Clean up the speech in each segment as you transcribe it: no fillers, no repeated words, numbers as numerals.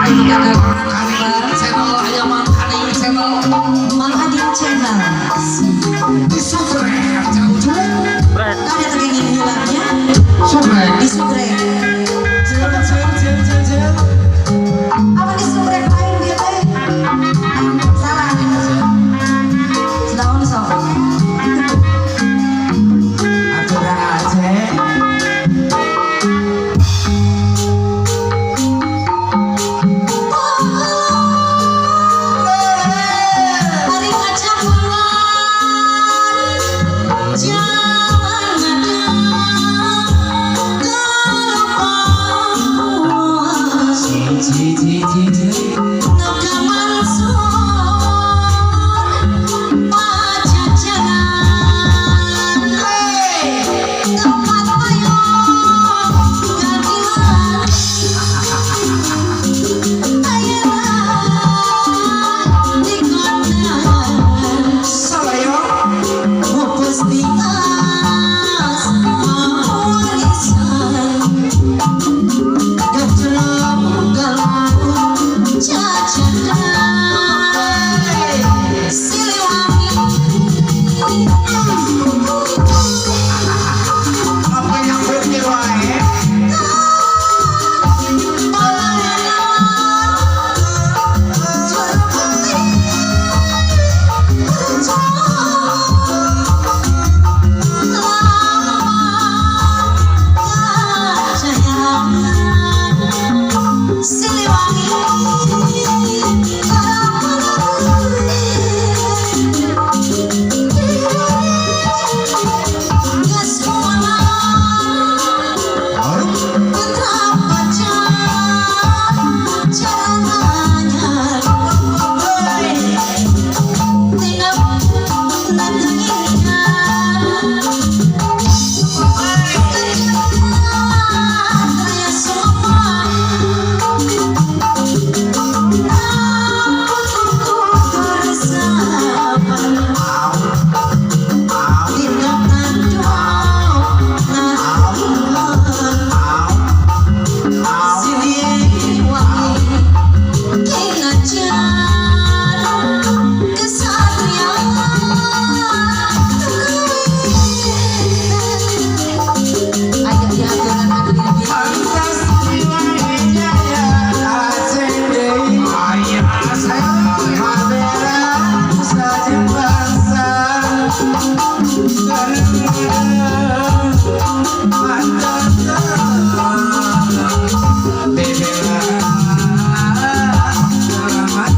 Channel aya Mang Ading Channel. Mang Ading Channel. Di subrek jauh. Ada terkini hilangnya Subrek. Di subrek. Cil cil cil cil cil. Apa di subrek lain dia teh? Salah. Setahun sok. Aturan Aceh. Hari kaca bulan jalan ada keluar. Ci ci ci ci. Tempat payung keadilan ayeuna di kota Salayo. Pupus di as warisan gajrong galuh jajadan Siliwangi. Apa yang putih wae? Siliwangi. Pantas wae jaya Aceh deui. Aya saya. Mabera saja bangsa. Pantas bebela selamat.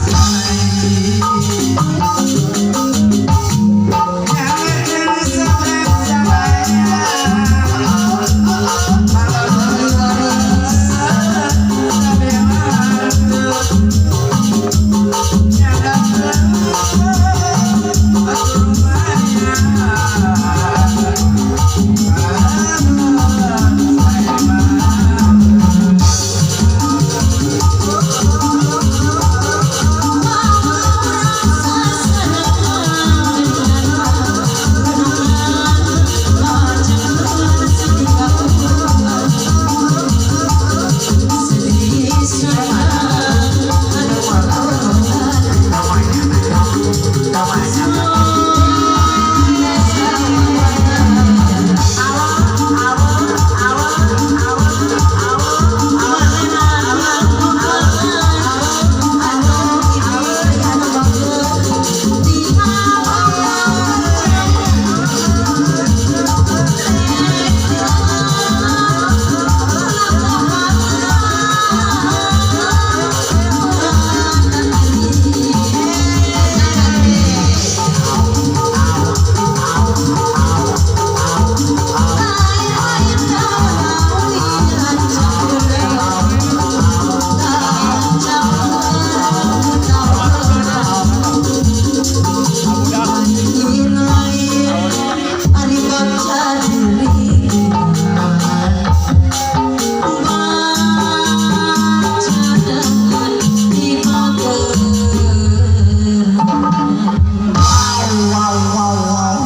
Wow wow wow.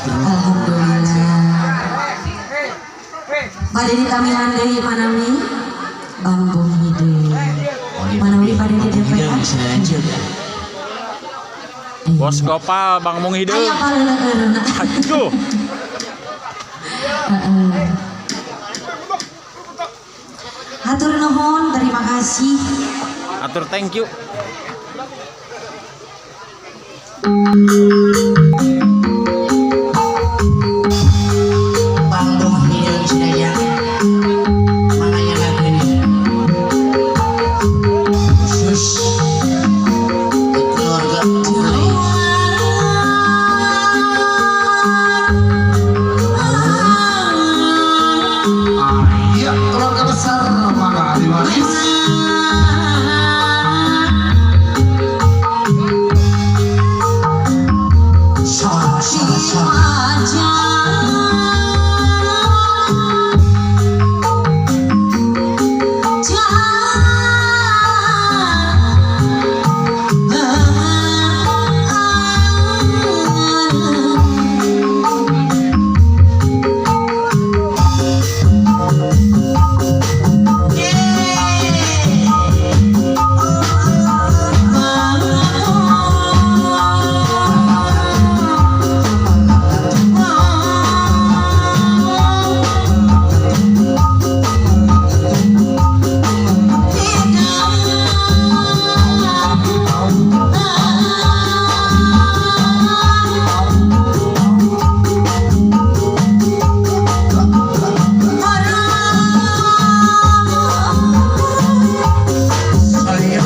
Alhamdulillah. Bade ditamihan deui manami Bambung Hideung. Manawi bade di DPR. Hideung selanjut. Bos Gopal Bang Mung Aya Hideung. paleuleurna. Aduh. Heeh. Hatur nuhun, terima kasih. Atur thank you. Bang Mung Hideung sadaya. Mangga lagunya. Khusus keluarga Cirai. Iya, keluarga besar mangga ahli waris. Salah, salah, salah. Saya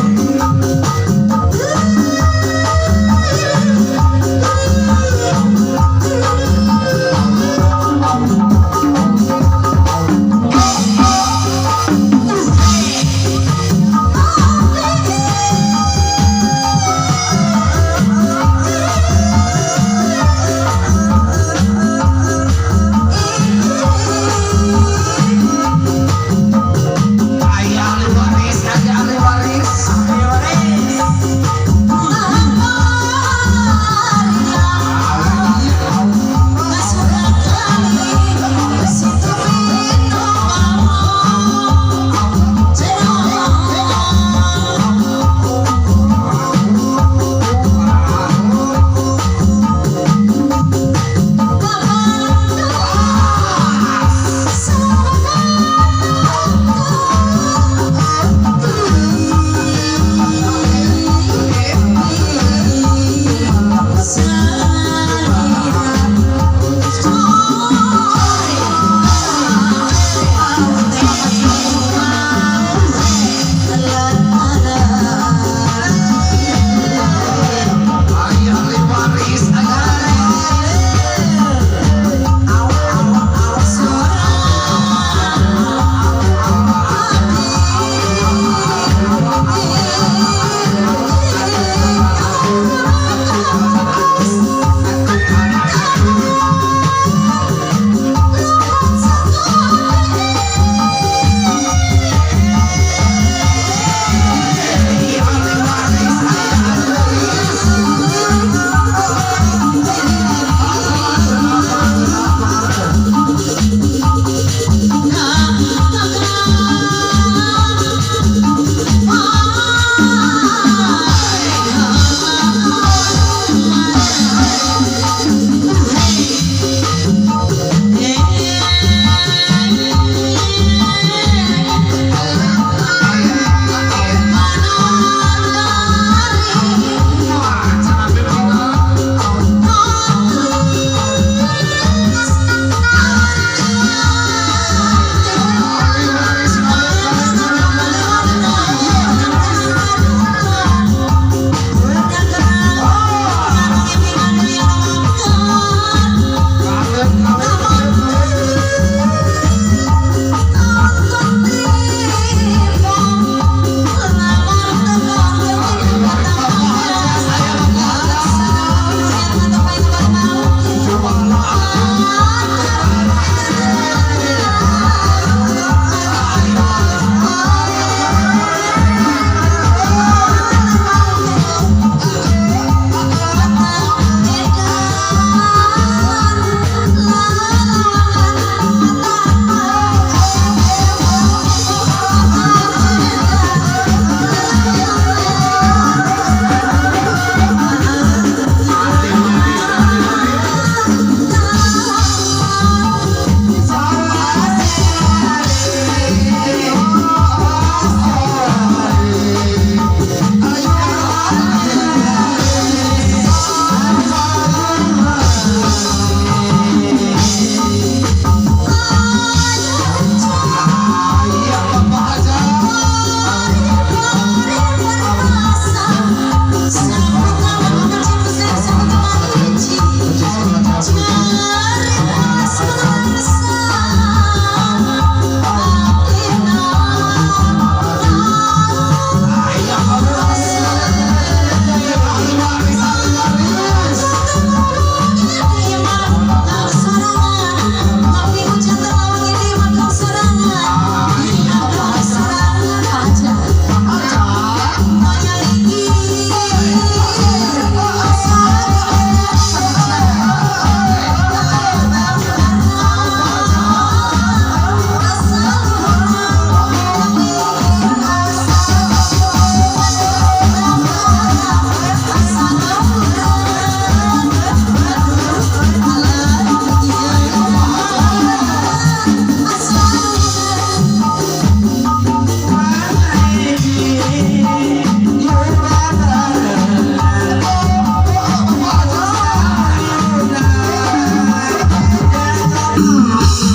Ayah ahli waris, ayah ahli waris. ahli waris. Ayah ahli waris, ayah ahli waris. Ahli waris, ayah ahli waris. Wah, jangan bebina. Ahli waris, ahli waris, ahli waris.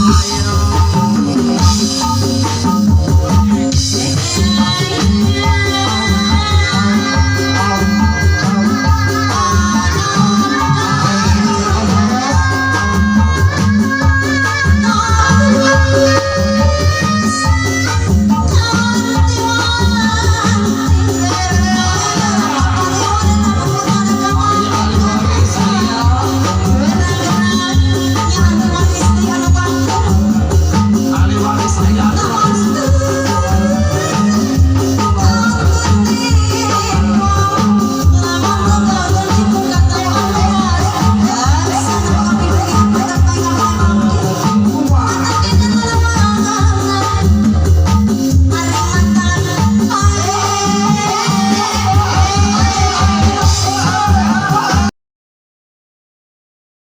Ayo.